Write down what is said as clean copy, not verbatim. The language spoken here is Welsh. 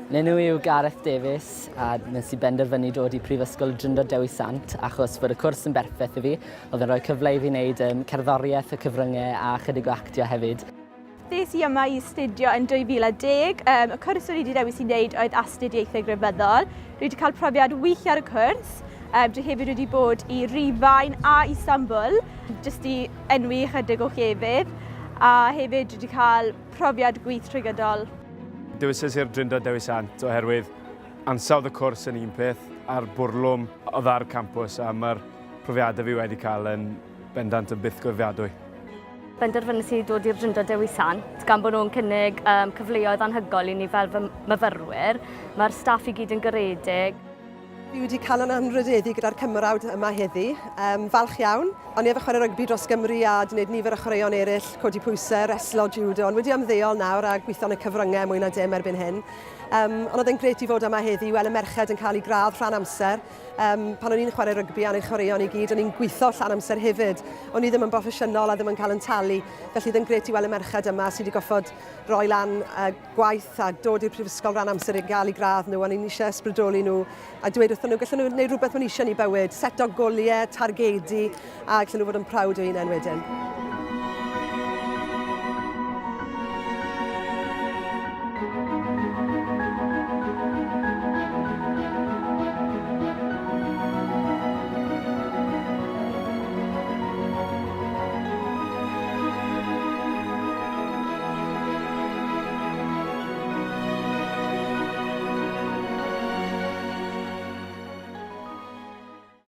N'enw yw Gareth Davies a nes i benderfynu dod i Prifysgol y Drindod Dewi Sant achos fod y cwrs yn berffaith i fi. Oedd yn rhoi cyfle i fi wneud um, cerddoriaeth, y cyfryngau a chydig o actio hefyd. Des i yma i astudio yn 2010. Um, y cwrs o'n i wedi dewis i wneud oedd astudiaethau grefyddol. Dwi wedi cael profiad wych ar y cwrs. Um, dwi hefyd wedi bod i Rufain a Istanbul, jyst i enwi ychydig o llefydd. A hefyd dwi wedi cael profiad gwych trwy gydol. Dewisais i'r Drindod Dewi Sant oherwydd ansawdd y cwrs yn un peth a'r bwrlwm oedd ar y campws a mae'r profiadau fi wedi cael yn bendant yn bythgofiadwy. Benderfynais i dod i'r Drindod Dewi Sant gan bod nhw'n cynnig um, cyfleoedd anhygoel i ni fel fy myfyrwyr. Mae'r staff i gyd yn garedig. Fi wedi cael yn anrhydeddu gyda'r cymrawd yma heddi. Um, falch iawn. O'n i efo chwarae rygbi dros Gymru a wedi gwneud nifer o chwaraeon eraill, codi pwysau, reslo, judo, ond wedi ymddeol nawr a gweithio yn y cyfryngau mwy na dim erbyn hyn. Um, ond oedd e'n gret i fod yma heddi, i weld y merched yn cael eu gradd rhan amser. Um, pan o'n i'n chwarae rygbi a'n ei chwaraeon i gyd, o'n i'n gweithio llan amser hefyd. O'n i ddim yn broffesiynol a ddim yn cael yn talu. Felly oedd e'n gret i weld y merched yma sydd wedi goffod roi lan uh, gwaith a dod i'r prifysgol ran amser i gael eu gradd nhw, a ni'n eisiau ysbrydoli nhw a dweud wrthyn nhw, gallen nhw wneud rhywbeth maen nhw eisiau yn eu bywyd, seto goliau, targedu, a gallen nhw fod yn proud o hunain wedyn.